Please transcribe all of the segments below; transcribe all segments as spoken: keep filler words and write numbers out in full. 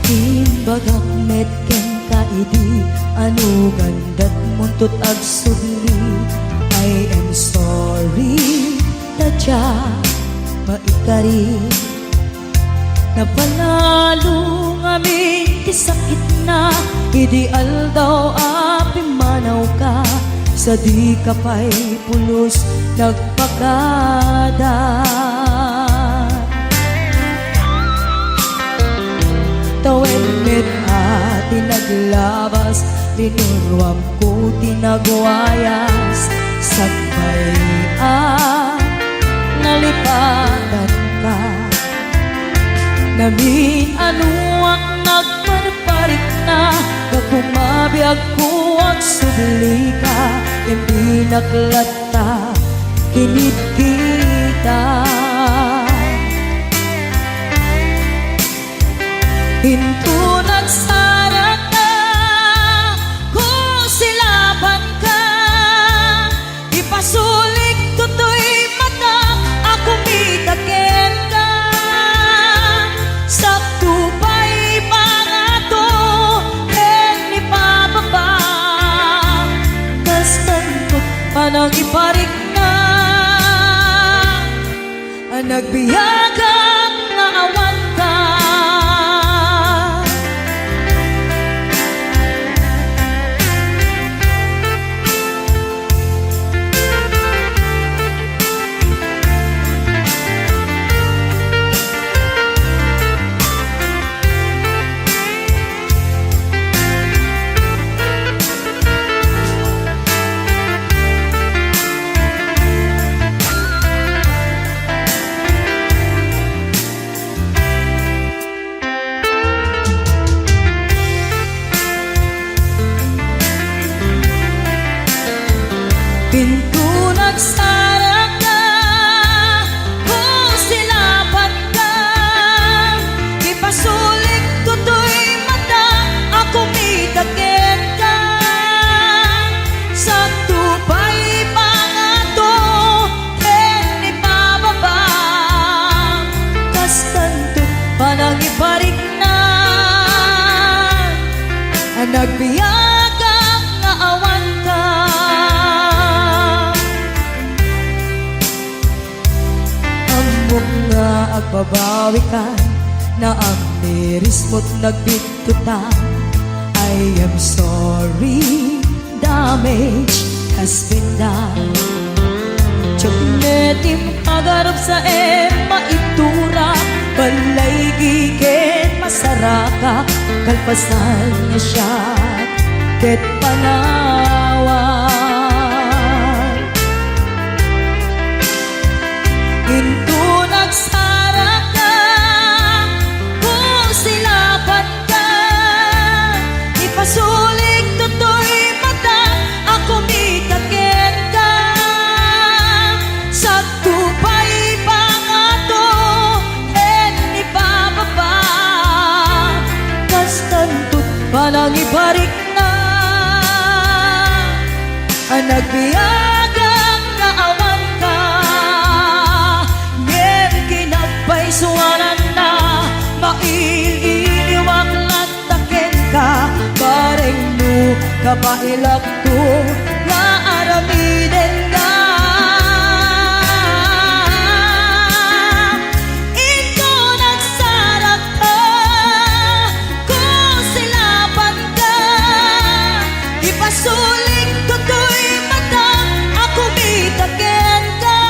Imbagak met kenka idi, ano ganda'tmonto agsubli? I am sorry, tadya, maikari. Napanalo ngamin ti sakitna idi aldaw a pimmanawka, sadika pay pulos nagpakada. Tawen met a ti naglabas, linuruamko ti nagwayas, sakbay a nalipatanka. Namin-anoak nagparparikna, gapu mabiagko agsublika, imbinak latta kinitkita. Inton agsaraka, kusilapanka, ipasulikto toy matak a kumita kenka. Sakto pay pangato ken ipababa, kastanto panangiparikna. Nagbiagak nga awanka. Inton agsaraka, kusilapanka, ipasulikto toy matak a kumita kenka. Sakto pay pangato ken ipababa, kastanto panangiparikna. Nagbiagak nga awanka. Ammok nga agbabawikan, naamnirismo't nagbitkutan. I am sorry, damage has been done. Diak met impagarupsaem, maiturak, ballaygi ken masarakak, kalpasan nga siak ket panawan. Inton agsaraka, kusilapanka, ipasulikto toy matak a kumita kenka. Sakto pay pangato ken ipababa, kastanto't panangiparikna. Nagbiagak nga awanka, ngem kinapaysuananna, mail-iliwak latta kenka, bareng no kabaelakto nga aramidenka. Inton agsarakka, kusilapanka, ipasulikto toy matak a kumita kenka.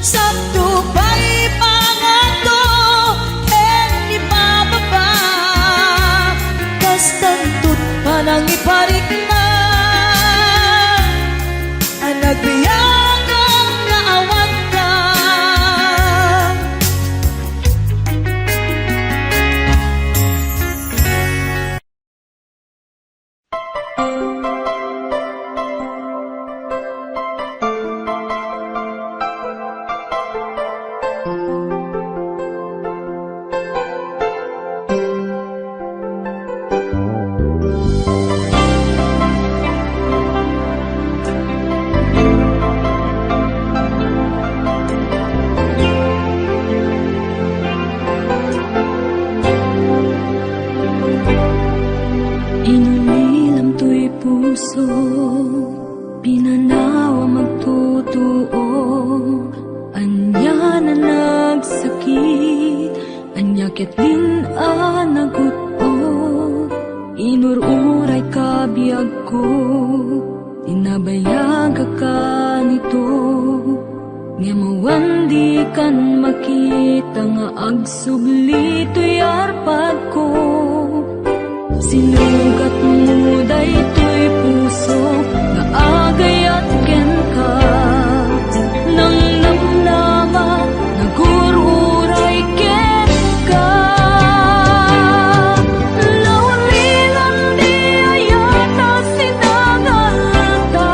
Sakto pay pangato ken ipababa, kastanto't panangiparikna. a nagut-ot, inur-uray ka biagko, inabayagaka nito, ngem awan dikan makita nga agsubli toy arpadko. Sinugatmo daytoy puso nga agayat kenka, nangnamnama, nagur-uray kenka. Naulilan di ayat a sinangalta,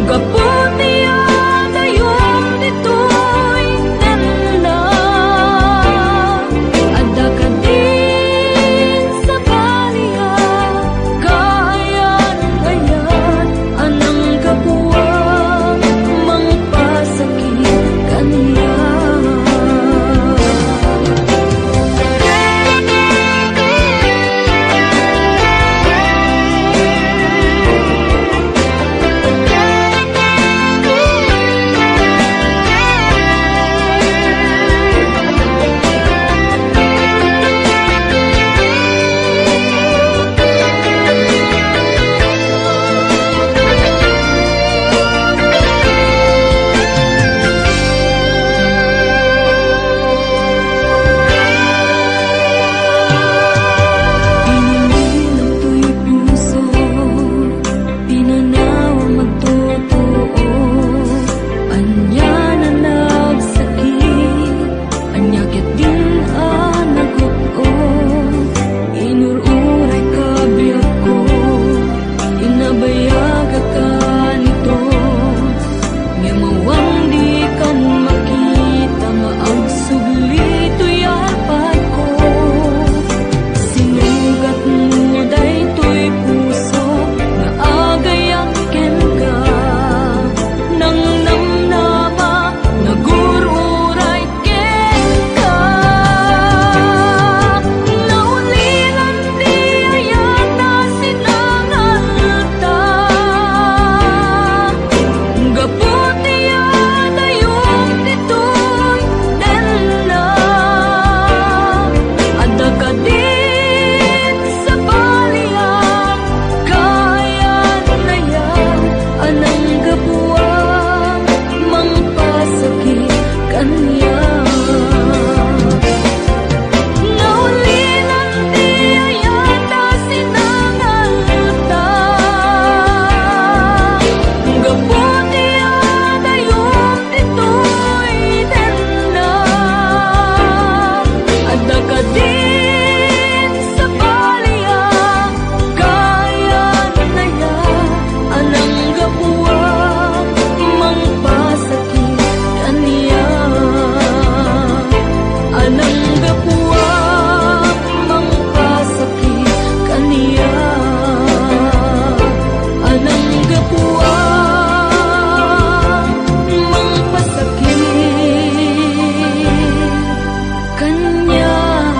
gapu ti adayom ditoy nenna. Adda kadin sabali a kaayan-ayan a nanggapu a mangpasakit kaniak. Pinanawam agtotoo, ania a nagsakit, ania ketdin a nagut-ot, inur-uray ka biagko, inabayagaka nito, ngem awan dikan makita nga agsubli toy arpadko. Sinugatmo daytoy puso nga agayat kenka, nangnamnama, nagur-uray kenka. Naulilan ti ayat a sinangalta, gapu ti adayom ditoy nenna. Adda kadin sabali a kaayan-ayan a nanggapu a mangpasakit kaniak. Naulilan ti ayat a sinangalta, gapu ti adayom ditoy nenna. Adda kadin sabali a kaayan-ayan a nanggapu a mangpasakit kaniak, a nanggapu a mangpasakit kaniak, a nanggapu a mangpasakit kaniak.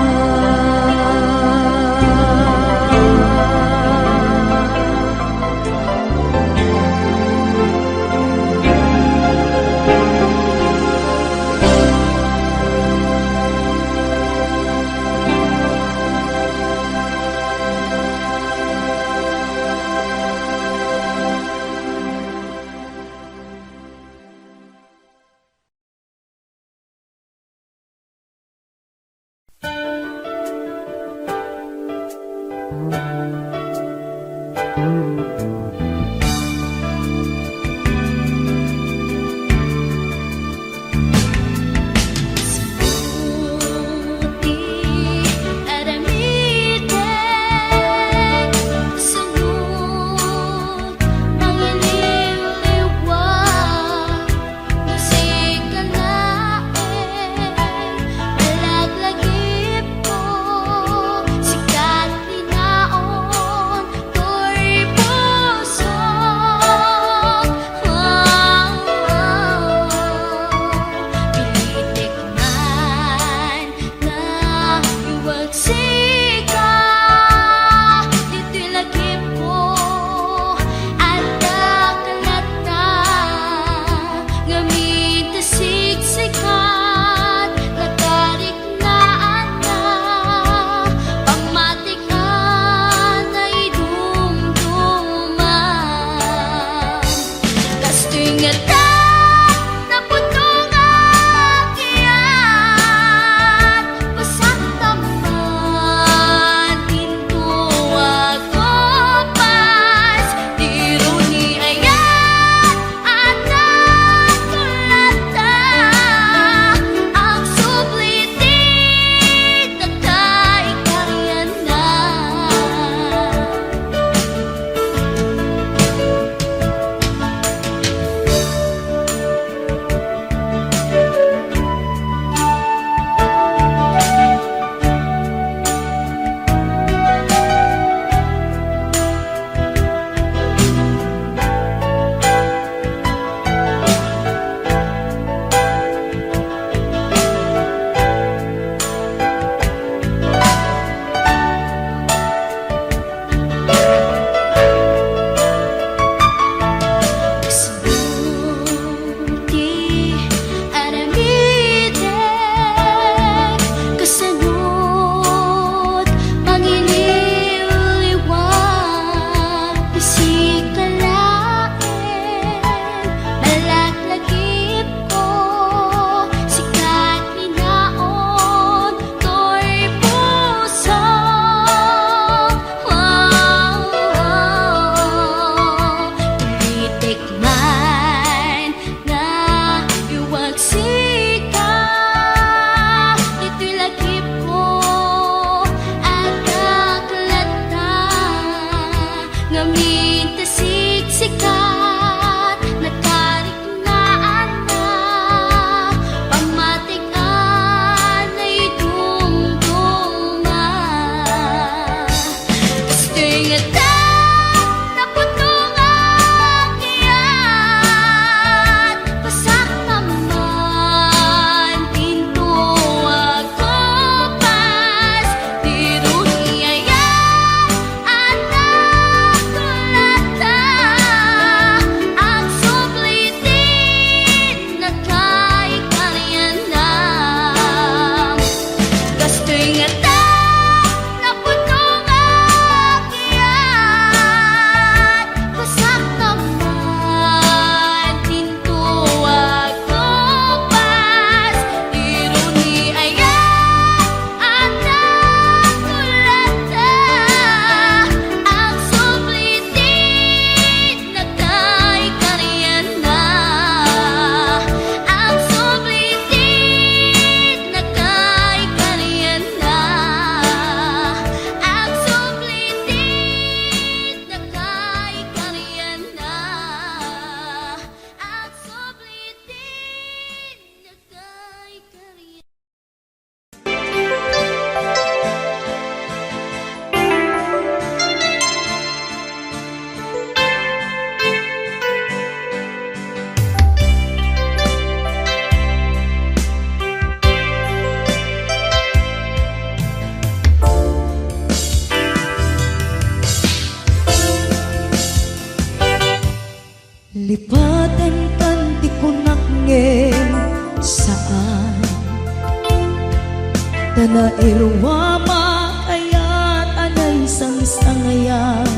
Ta nairuamak ayat a naisangsangayan,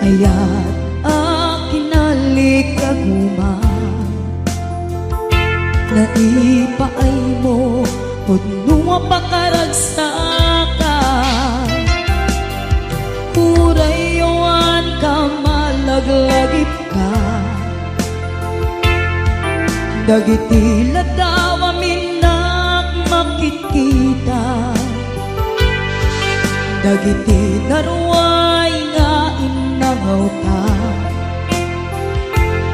ayat a kinalikaguman. Naipaaymo pudno a pakaragsakan. Uray awan ka malaglagipka. Dagiti ladaw a minnak makitkita. Dagiti naruay nga innangawta.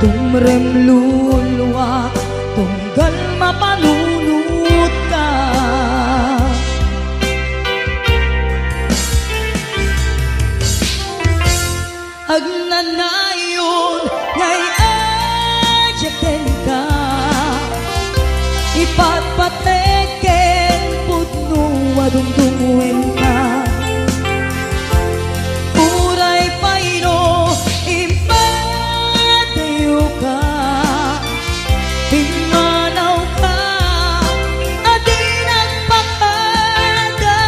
Tumrem luluak tunggal mapanunotka. Agnanayon nga iyatenka, ipatpatek ken pudno a dungdungngoenka. Uray pay no imbatayoka, pimmanawka a di nagpakada.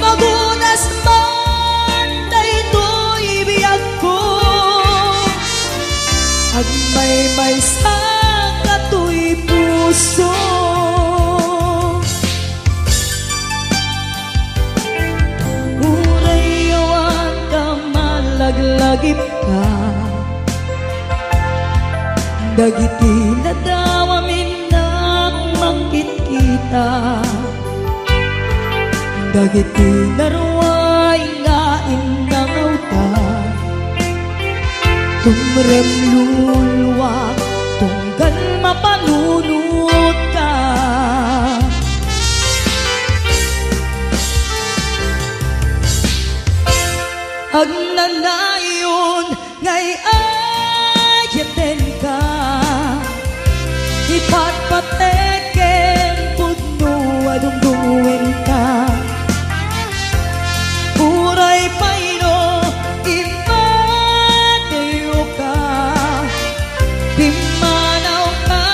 Magunas man daytoy biagko, agmaymaysa katoy puso. Uray awan ka malaglagipka. Dagiti ladaw a minnak makitkita. Dagiti naruay nga innangawta. Tumrem luluak tunggal mapanunotka. Agnanayon nga iyatenka, ipatpatek ken pudno a dungdungngoenka. Uray pay no imbatayoka, pimmanawka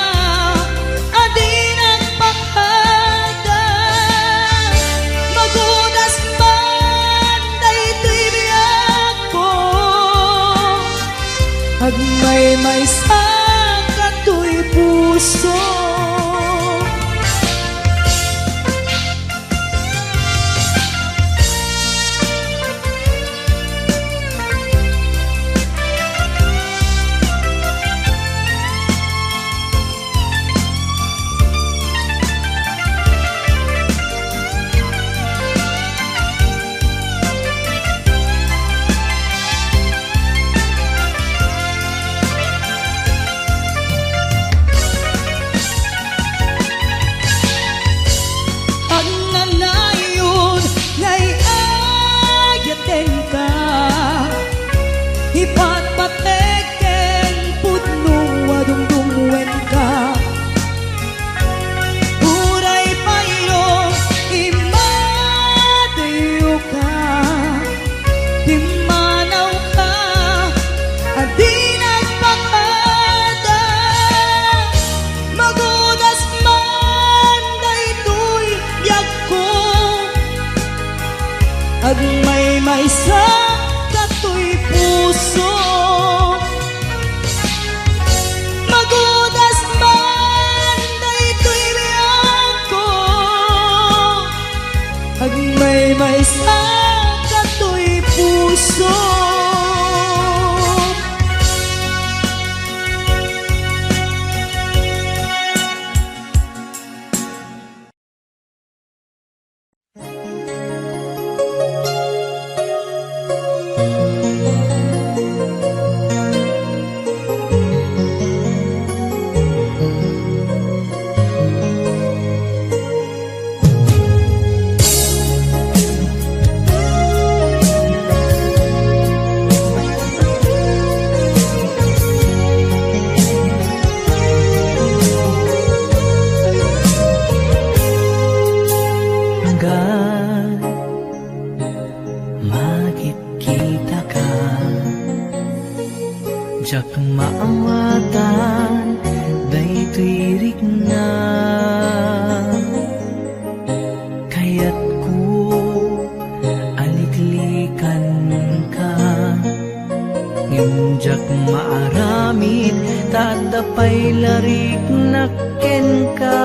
Ay lariknak kenka.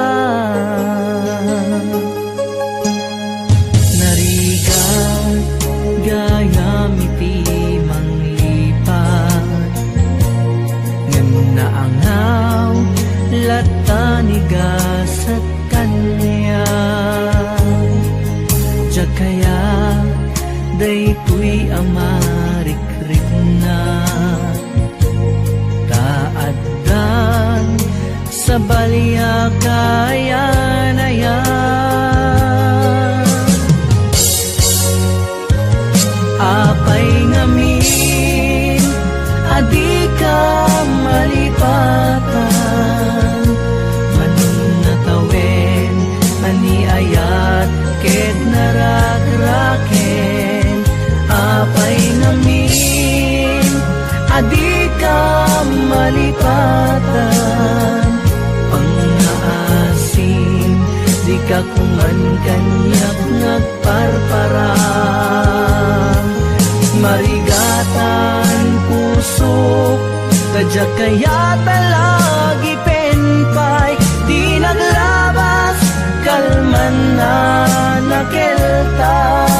Narigat gayam iti manglipat, ngem naangaw latta ni gasat kaniak. Diak kayat daytoy a marikriknak, ta addan sabali a kayanayan. Apay ngamin a dika malipatan? Manong natawen a ni ayat ket narakraken. Apay ngamin a dika malipatan? Pangngaasim, dika kuman kaniak nagparparang. Marigatan pusok, ta diak kayat a lagipen pay ti naglabas, kalman a nakeltay.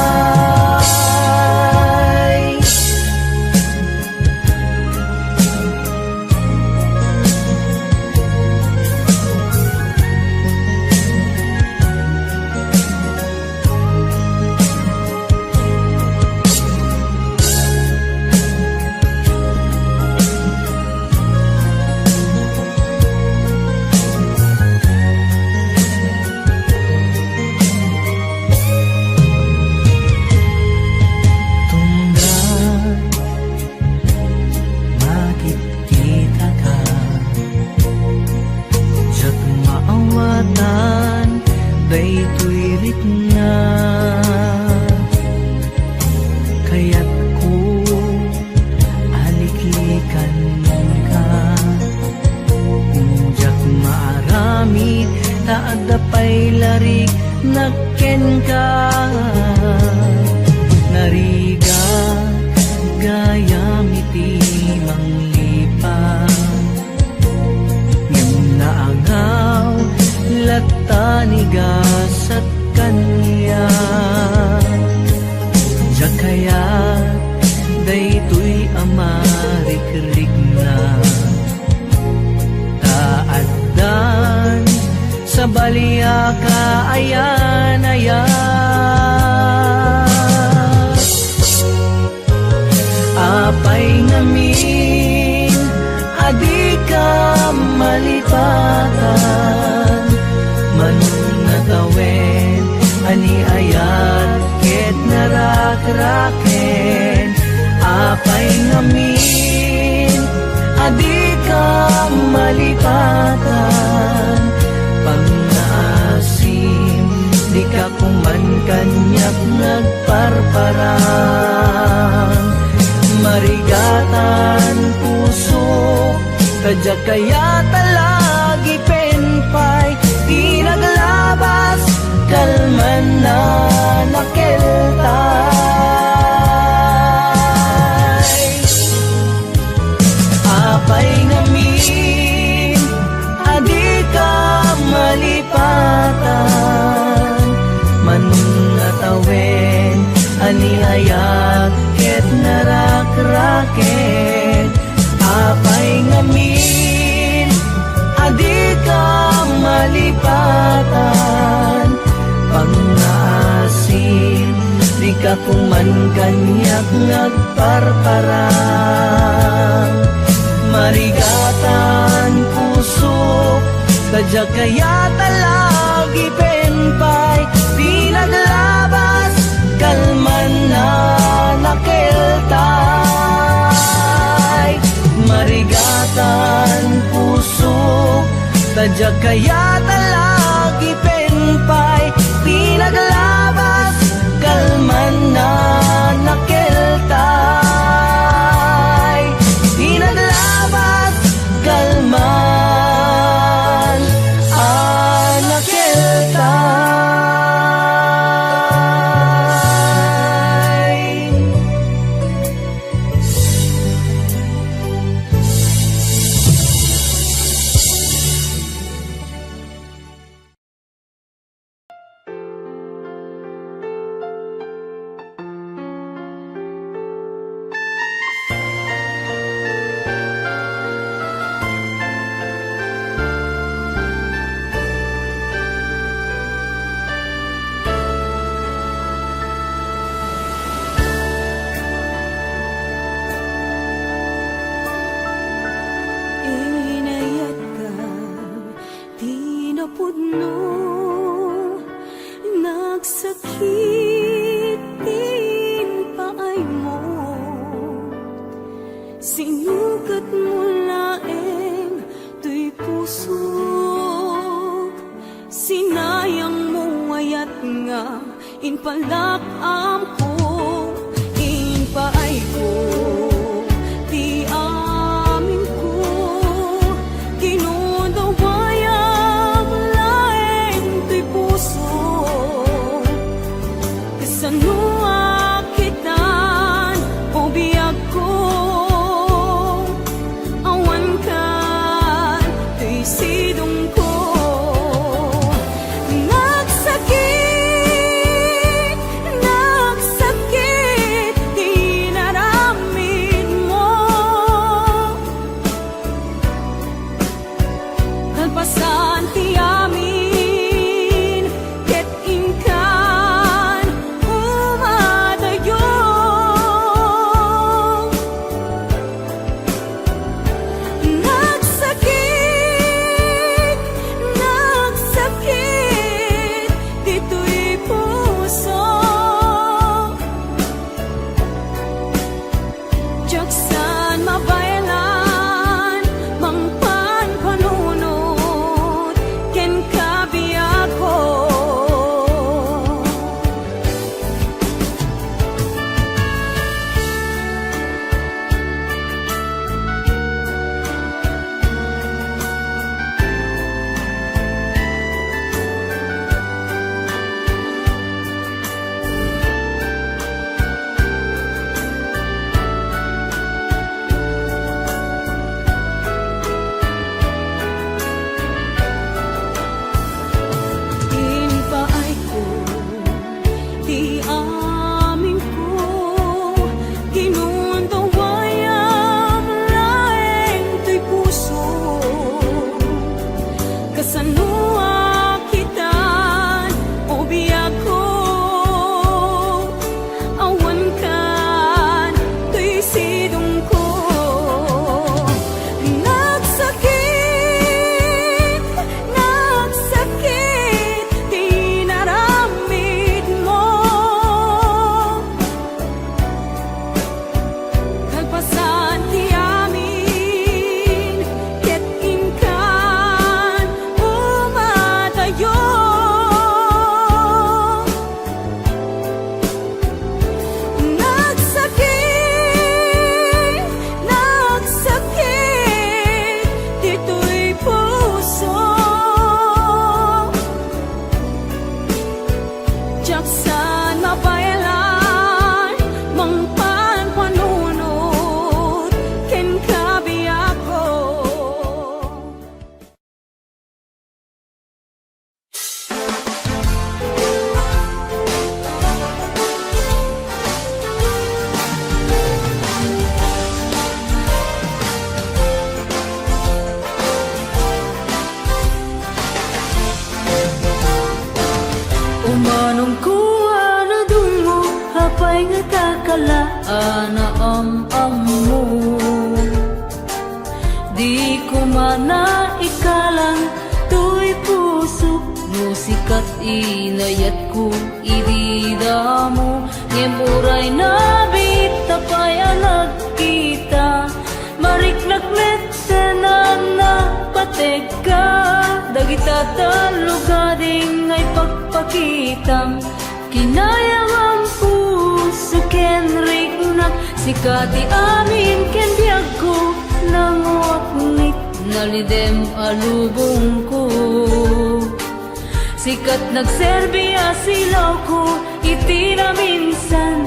Tunggal makitkitaka, diak maawatan daytoy rikna. Kayatko a liklikanka. Diak maaramid ta adda pay lariknak kenka. Narigat gayam iti manglipat, ngem naangaw latta ni gasat kaniak. Diak kayat daytoy a marikriknak, ta addan sabali a kaayan-ayan. Apay ngamin a dika malipatan? Manong natawen a ni ayat ket narakraken. Apay ngamin a dika malipatan? Pangngaasim, dika kuman kaniak nagparparang. Marigatan pusok, ta diak kayat a lagipen pay ti naglabas, kalman a nakeltay. Apay ngamin a dika malipatan? Manong natawen a ni ayat ket narakraken. Apay ngamin a dika malipatan? Pangngaasim, dika kuman kaniak nagparparang. Marigatan pusok, ta diak kayat a lagipen pay ti naglabas, kalman a nakeltay. Marigatan pusok, ta diak kayat a lagipen pay ti naglabas, kalman a nakeltay. Ti naglabas, kalman a nakeltay. Ket ti impaaymo, sinuketmo laeng toy pusok. Sinayangmo ayat nga impalak-amko, impaayko ti aminko. Kinudawayam laeng toy puso. Kasano a kitan, o biagko? Awan kan toy sidongko. Nagsakit, nagsakit ti inaramidmo. Kalpasan ti amin, ket inkan umadayo. Nagsakit, nagsakit ditoy puso. Diak san mabaelan, mangpanpanunot kenka, biagko. Impaayko ti aminko, kinudawayam laeng toy puso. Kasano a kitan, o biagko? Awan kan toy sidongko. Nagsakit, nagsakit ti inaramidmo. Kalpasan ti amin, ket inkan umadayo. Nagsakit, nagsakit ditoy puso. Diak san mabaelan, mangpanpanunot kenka, biagko. Umanongko a nadungngog, apay ngata kala a naam-ammo? Diko manaikalang toy pusok no sika ti inayatko idi damo. Ngem uray nabit, apay a nagkita, mariknak met ken napategka dagita tallo gading nga ipakpakitam. Kinayawam puso ken riknak, sika ti amin ken biagko, nanguaknik nalidem a lubongko. Sikat nagserbi a silawko iti naminsan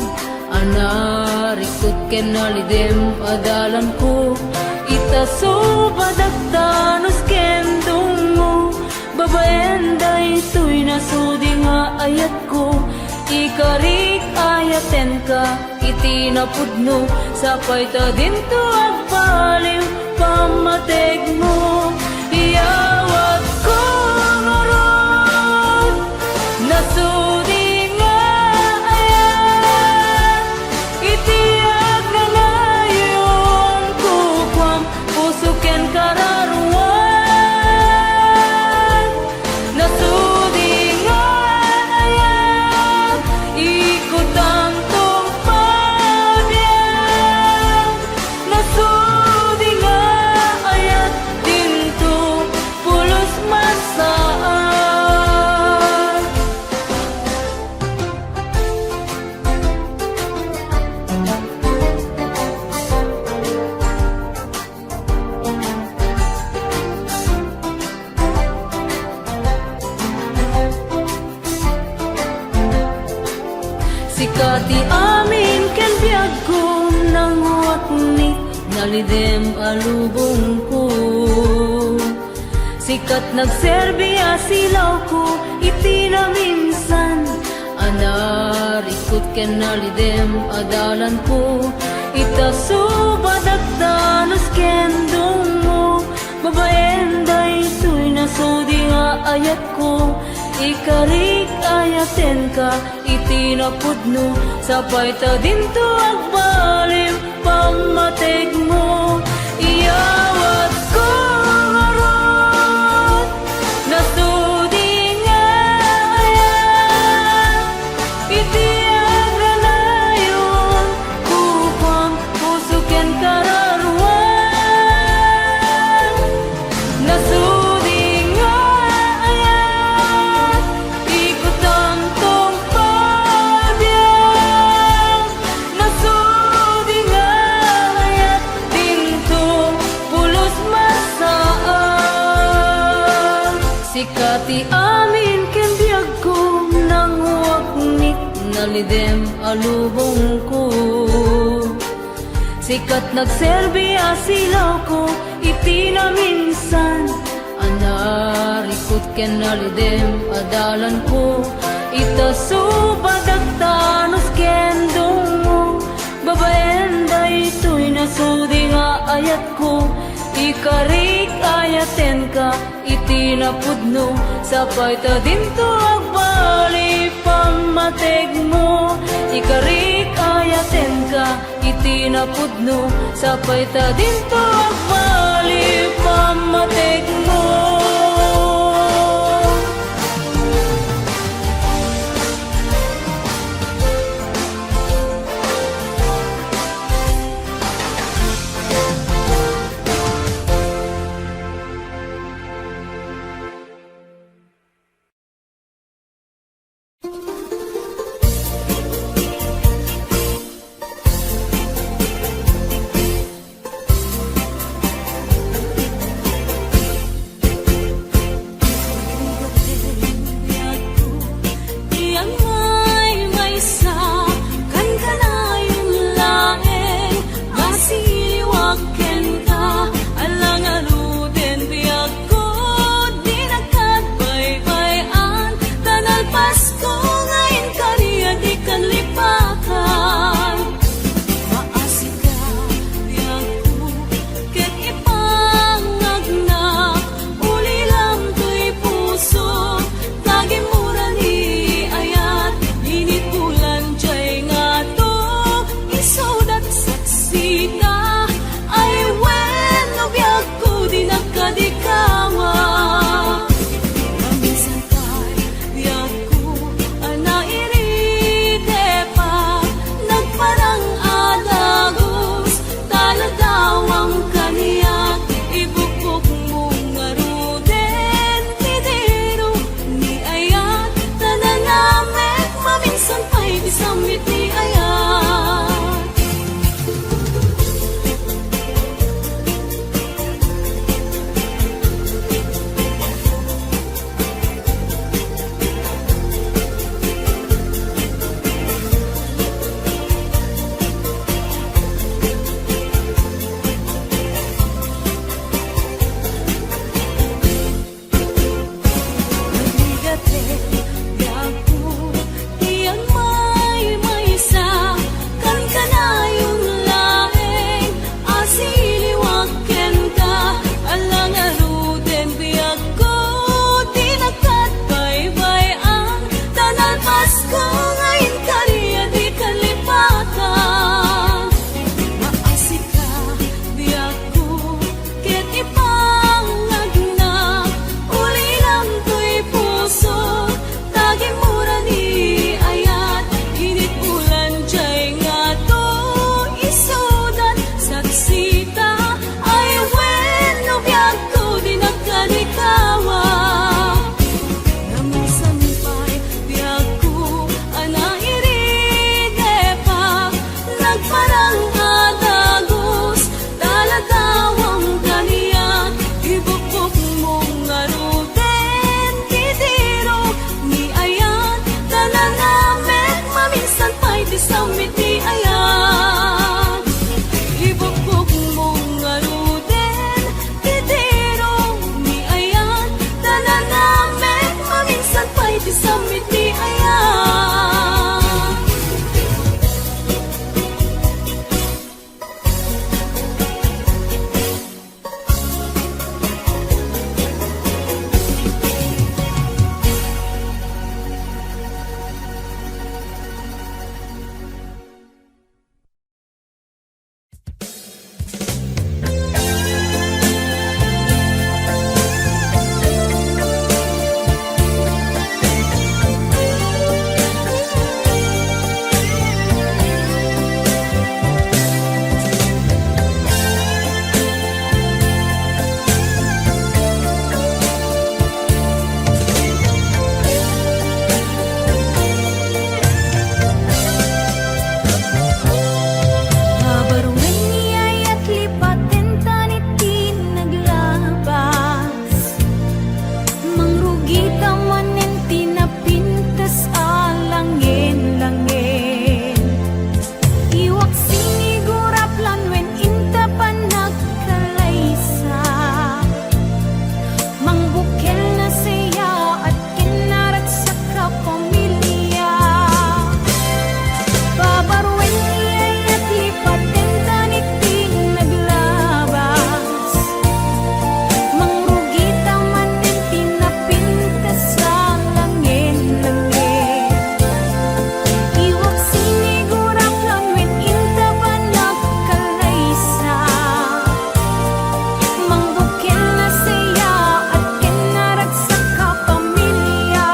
a narikut ken nalidem a dalanko. Ita subadak ta nusken dungmo, babaen daytoy nasudi nga ayatko. Ikarik, ayatenka iti napudno, sapay ta dinto agbaliw pammategmo. Iyawatko ngarud, nasudi nga ayat, iti agnanayon kukuam, puso ken kararuan. Nasudi nga ayat, Sika ti amin ken biagko, nanguaknik, nalidem a lubongko. Sikat nagserbi a silawko, iti naminsan a narikut ken nalidem a dalanko. Ita subadak danos ken dungmo, babaen daytoy nasudi nga ayatko. Ikarik, ayatenka iti napudno, sapay ta dinto agbalin pammategmo. Iyawatko ngarud, nasudi nga ayat, iti agranayon, kukuam, puso ken kararuan. Nasudi nga ayat, ikutanto padiam. Nasudi nga ayat, dinto pulos masaan. Sika ti amin ken biagko, nanguaknik, nalidem a lubongko. Sikat nagserbi a silawko, iti naminsan a narikut ken nalidem a dalanko. Ita subadak danos ken dungmo, babaen daytoy nasudi nga ayatko. Ikarik, ayatenka iti napudno, sapay ta dinto agbali pammategmo. Ikarik, ayatenka iti napudno, sapay ta dinto agbali pammategmo. iti ayat. Babaruen ni ayat lipaten tan iti naglabas. Mangrugita manen ti napintas a langen-langen. Iwak siniguraplan wen inta panagkalaysa. Mangbukel na saya at kinaragsak a pamilia. Babaruen ni ayat lipaten tan iti naglabas. Mangrugita manen ti napintas a langen-langen. Iwak siniguraplan wen inta panagkalaysa. Mangbukel na saya at kinaragsak a pamilia.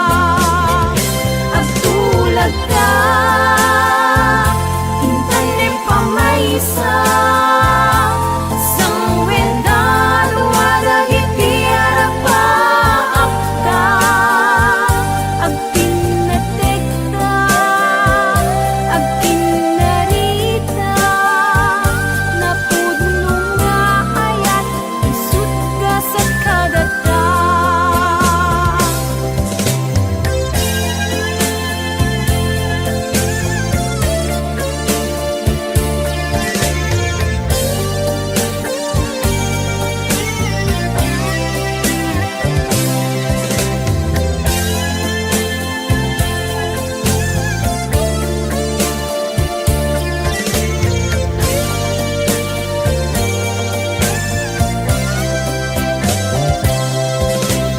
Agtulagta, intan ni pamaysa, sangwenta dua dagiti arapaapta. Agtinnatekta, agkinnarita, napudno nga ayat, isut' gasat kadata.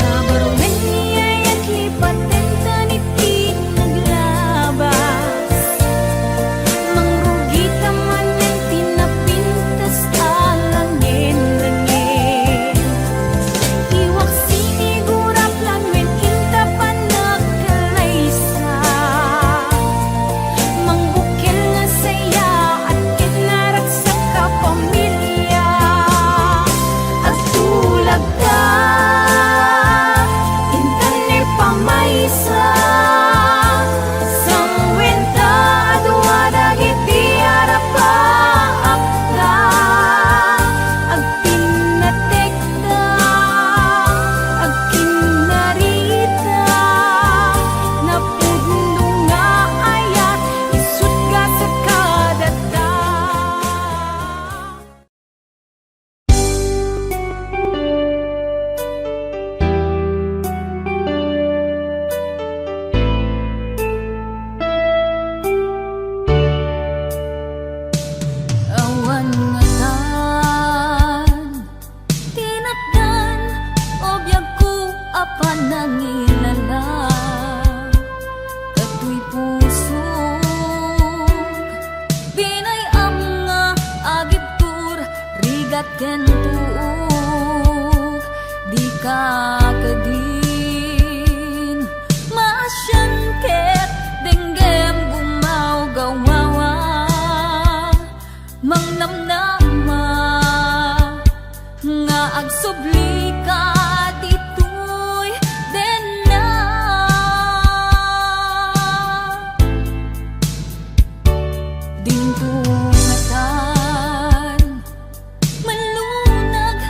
Kabaruen ni ayat lipaten tan iti naglabas. Mangrugita manen ti napintas a langen-langen. Iwak siniguraplan wen inta panagkalaysa. Mangbukel nga saya at kinaragsak a pamilia. Agtulagta, intan ni pamaysa, sangwenta a dua dagiti arapaapta. Agtinnatekta, agkinnarita, napudno nga ayat, isut' gasat kadata. Awan ngatan tinakdan o biagko a panangilala. Datoy pusok, binay-am nga agibtur, rigat ken tuok, dika kadin maasian ket denggem gumawgawawa. Mangnamnama nga agsublika ditoy denna. Dinto ngatan malunag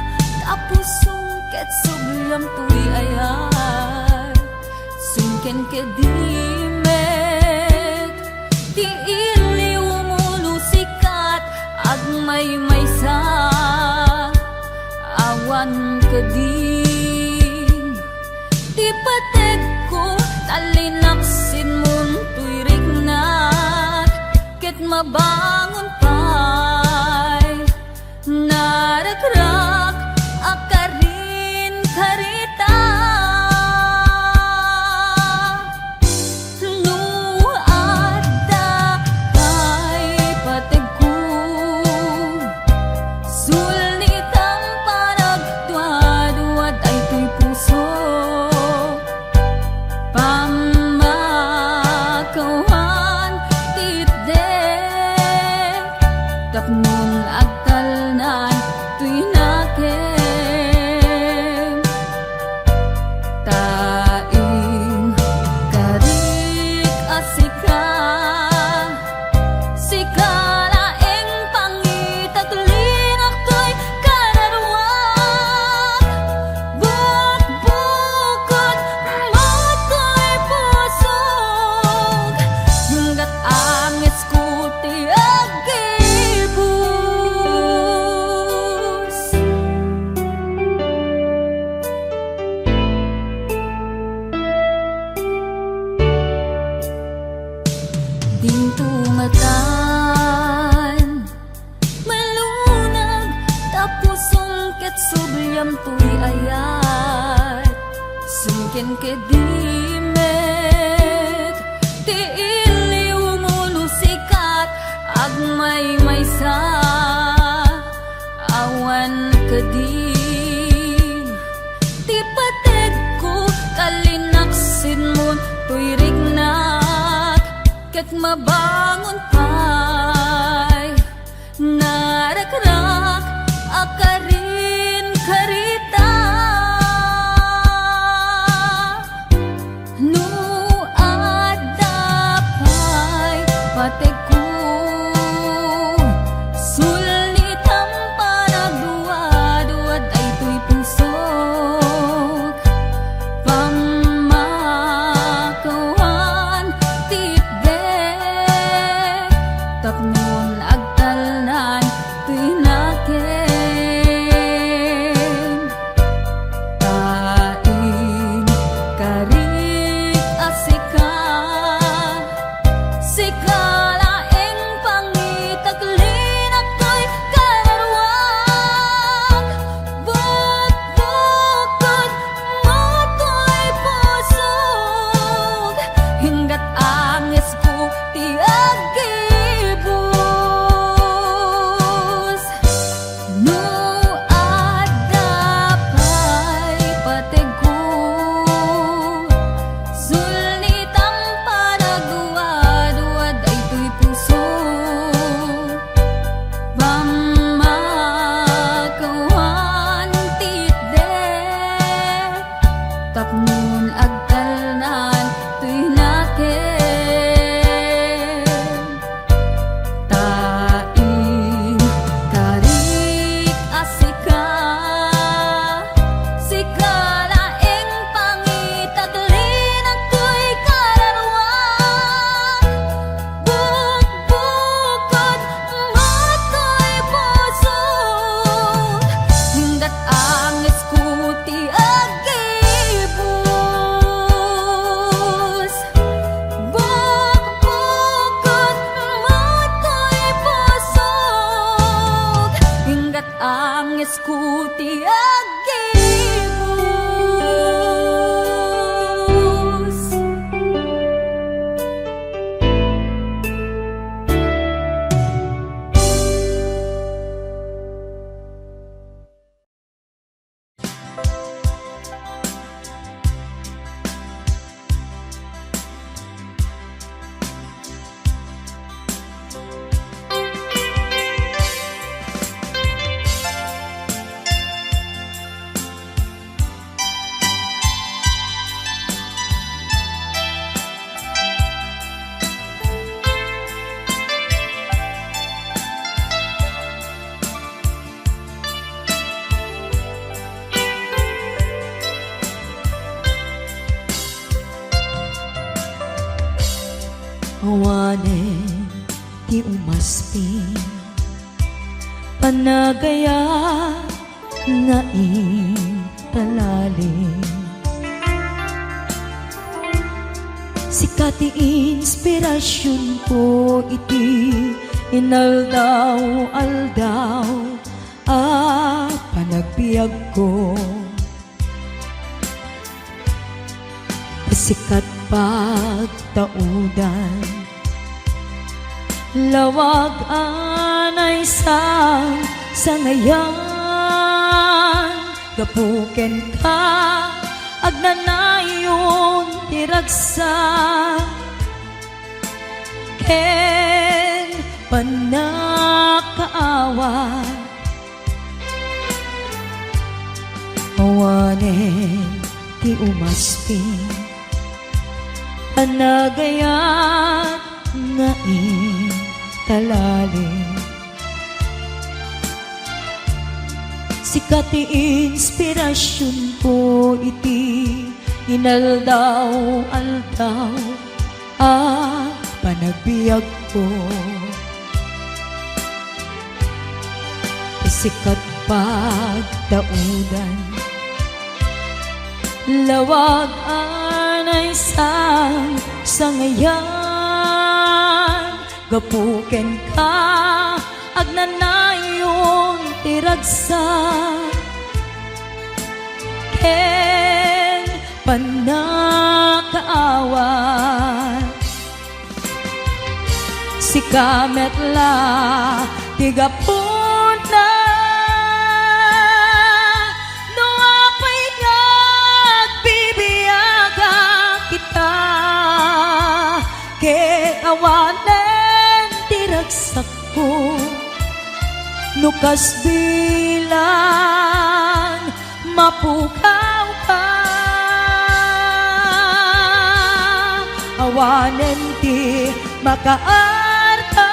ta pusong ket subliam toy ayat. Sungken kadi met ti iliw, umulusik ket agmaymaysa. Awan kadin ti pategko, Allinak sidmon toy riknak, ket mabangon pay. Narakrak a karin karita. No adda pay pategko, sulnitam panagduadua daytoy puso. Pammakawan ti itdek, tapnon agtalnan toy nakem. Ta inkarik a sika, sika laeng pangitaklinak toy kararuak. Bukbukod mo toy pusok, ngem ket angesko ti aggibus. Dinto ngatan malunag ta pusom ket subliam toy ayat. Singken ket di met ti iliwmo no sikat agmaymaysa. Awan kadin ti pategko, kallinak sidmon toy riknak, ket mabangon pay. Narakrak a karin karita. No adda pay pategko, sulnitam panagduadua daytoy pusok. Pammakawan ti itdek, tapnon agtalnan toy nakem. Ta inkarik a sika, sika laeng pangitaklinak toy kararuak. Bukbukod mo toy pusok, inggat angesko ti aggibus. No adda pay pategko, sulnitam panagduadua daytoy puso. Pammakawan ti itdek, tapnon agtalnan toy nakem. Ta inkarik a sika, sika laeng pangitaklinak toy kararuak. Bukbukod mo toy pusok, inggat angesko ti aggibus. Bukbukod mo toy pusok, inggat angesko ti aggibus. Awanen ti umasping, panagayat nga ipalalim. Sika ti inspirasionko iti inaldaw-aldaw a panagbiagko. Sikat pagtaudan, lawag a naysang sangayan, gapu kenka, agnanayon ti ragsak ken pannakaawat. Awanen ti umasping, panagayat nga intalali. Sika ti inspirasionko iti inaldaw-aldaw a panagbiagko. Sikat pagtaudan, lawag a naysang sangayan, gapu kenka, agnanayon ti ragsak ken pannakaawat. Sika met la ti gapuna no apay nga agbibiagak ita, ket awanen ti ragsakko no kasbilang mapukawka. Awanen ti makaarta,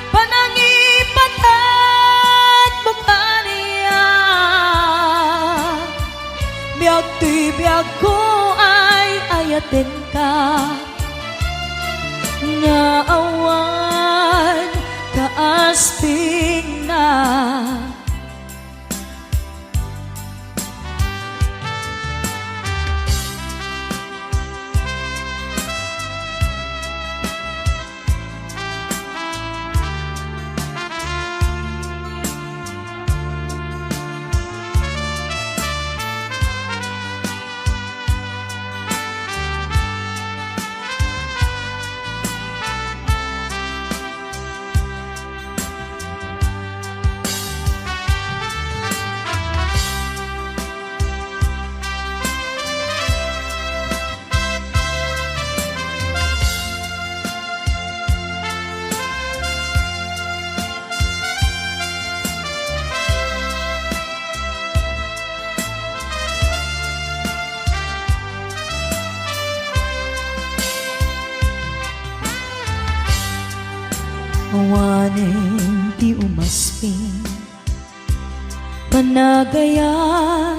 panangipatagmo kaniak. Biag toy biagko ay ayatenka, nga awan kaaspingna. Awanen ti umasping, panagayat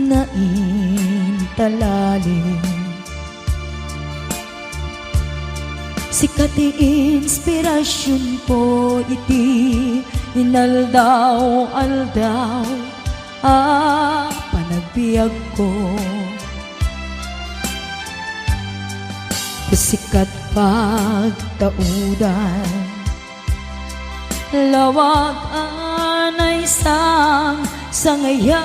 nga intalali. Sika ti inspirasionko iti inaldaw-aldaw a panagbiagko. Sikat pagtaudan, lawag a naysang sangayan,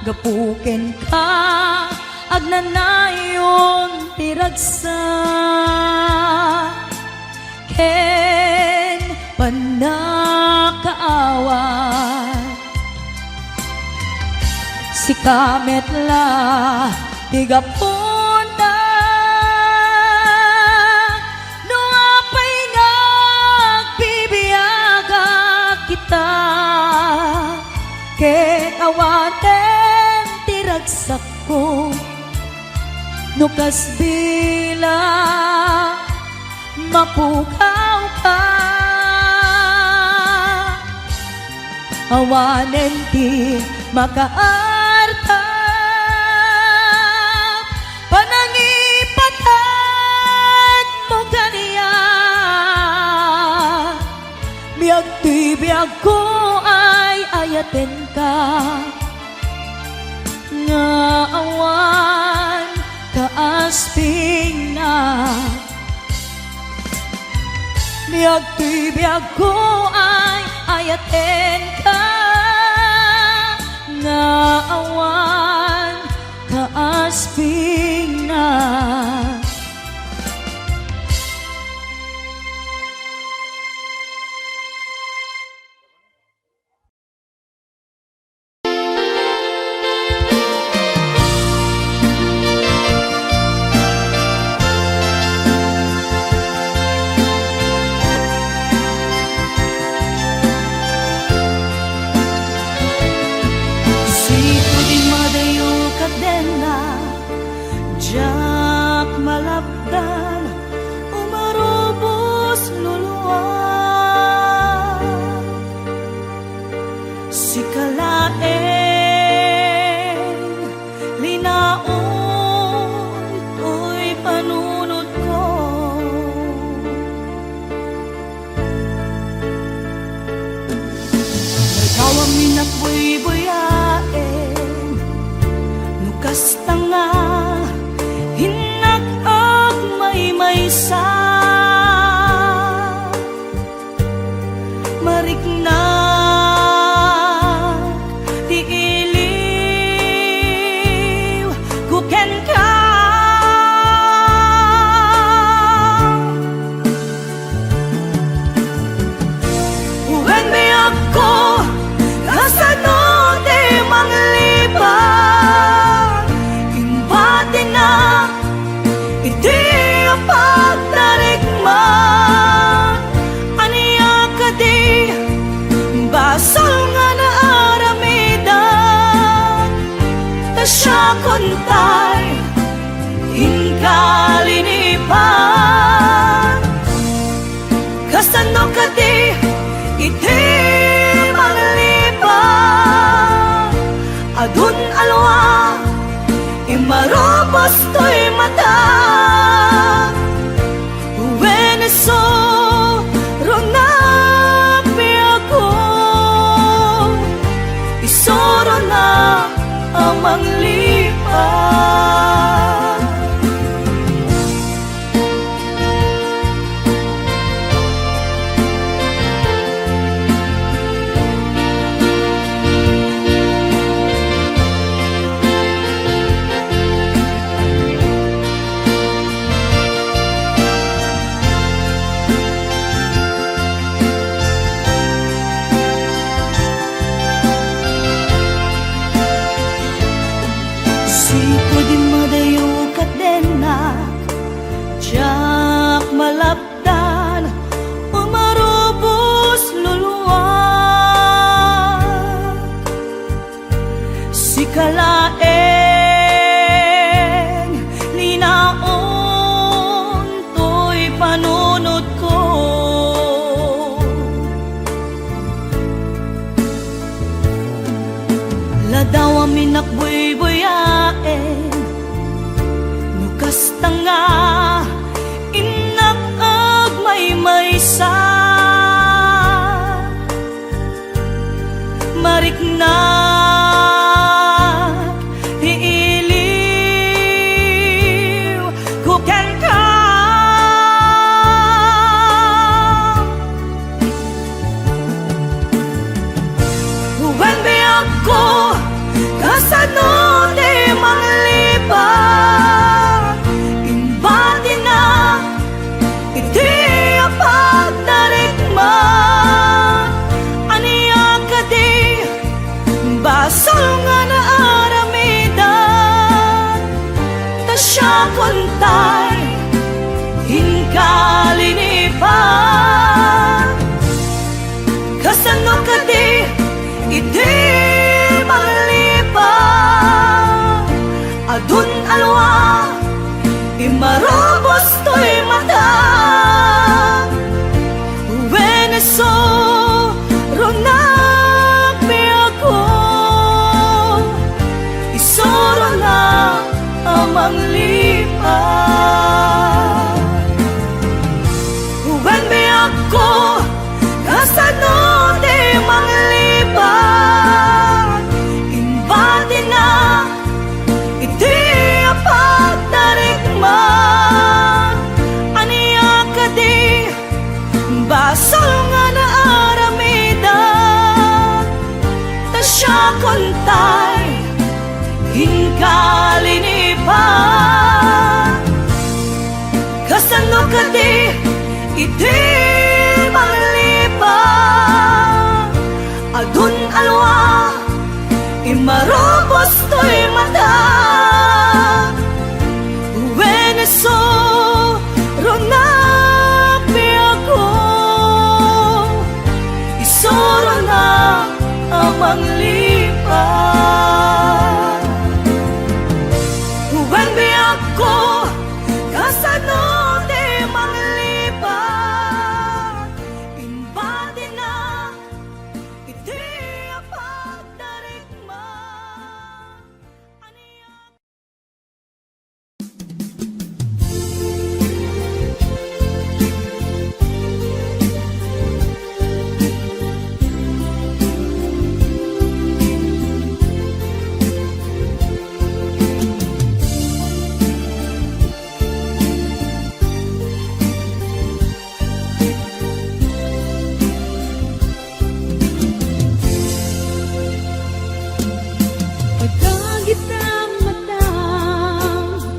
gapu kenka, agnanayon ti ragsak ken pannakaawat. Sika met la ti gapuna no apay nga agbibiagak ita, ket awanen ti ragsakko no kasbilang mapukawka. Awanen ti makaarta, panangipatagmo kaniak. Biag toy biagko ay ayatenka, nga awan Aspingna. Biag toy biagko ay ayatenka nga awan kaaspingna. Sika ti madayo ket denna, diak malapdan, umarubos luluak. Sika laeng linaon toy panunotko. Nagawam innak buybuyaen, no kasta nga innak agmaymaysa. Mariknak ti iliwko kenka. Wen biagko, kasano ti manglipat? Imbatinak iti pagtarikman. Ania kadi basol nga naaramidak? Ta siakon tay inka linipat. Kasano kadi iti manglipat? Adun alwa, imarubos toy mata. Wen isu, runak biagko, isurona a manglipat. Sika ti madayo ket dennak, diak malapdan, umarubos luluak. Sika laeng linaon toy panunotko. Ladawam innak buybuyaen, no kasta nga innak agmaymaysa. Mariknak ti iliwko kenka. Wen biagko, kasano ti manglipat? Imbatinak iti pagtarikman. Ania kadi basol nga naaramidak? Ta siakon tay inka linipat. Kasano kadi iti manglipat? Adun alwa, imarubos toy mata. Wen isu, runak biagko, isurona a manglipat. Wen biagko, kasano ti manglipat? Imbatinak iti a pagtarikma. Ko, kasano ti manglipat? Imbadina iti pagdarikma. Ania Kadagita mata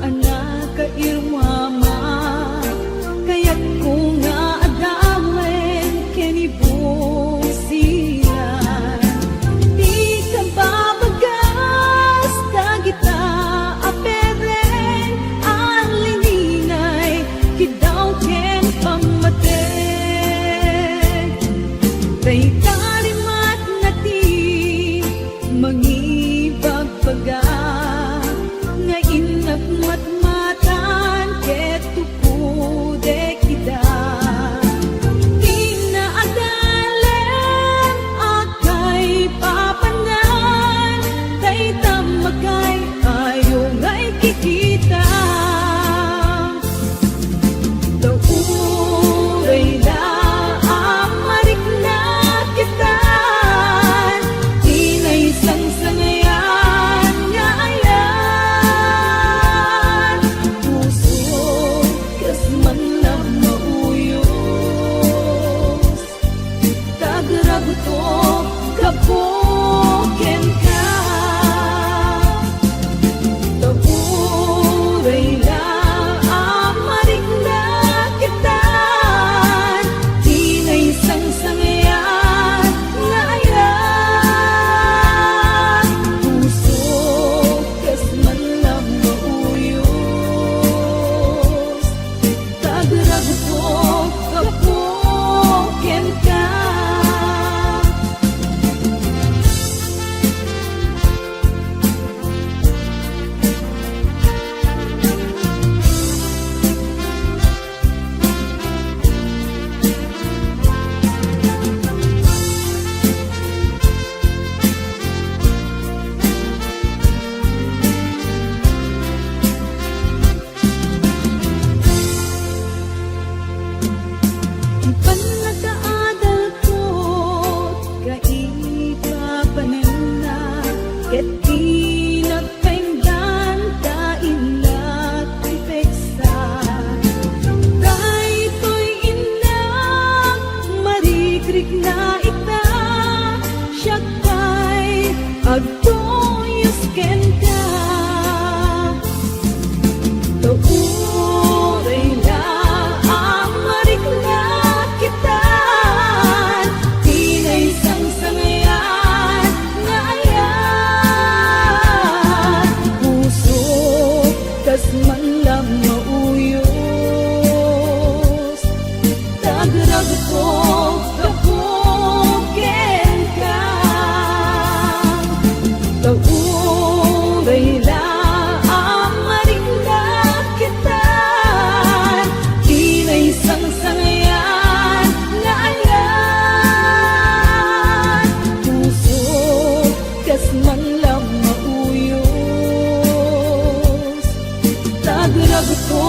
a nakairwama, kayatko nga adawen ken ibusilan ti kababagas dagita a pereng a lininay, kiddaw ken pammateg. Dayta rimatna ti mangibagbaga nga innak matmatan ket tukudek ida. Ti naadalen a kaipapanan, dayta makay-ayo nga ikikita. Ta uray la a marikna kita, ti naisangsangayan nga ayat, puso, kas man la mauyos. Tagragto gapu kenka. Ta uray la a marikna kita, ti naisangsangayan nga ayat, puso, kas man la mauyos. Tagragto gapu kenka. Ti pannakaadalko, kaipapananna, ket ti nagpaindanta, innak ti peksa. Daytoy, innak, marikrikna ita, siak pay ag- tuyos kenka. Ta uray la a marikna kita, ti naisangsangayan nga ayat, puso, kas man la mauyos. Tagragto gapu kenka. Ta uray la a marikna kita, ti naisangsangayan nga ayat, puso, kas man la mauyos. Tagragto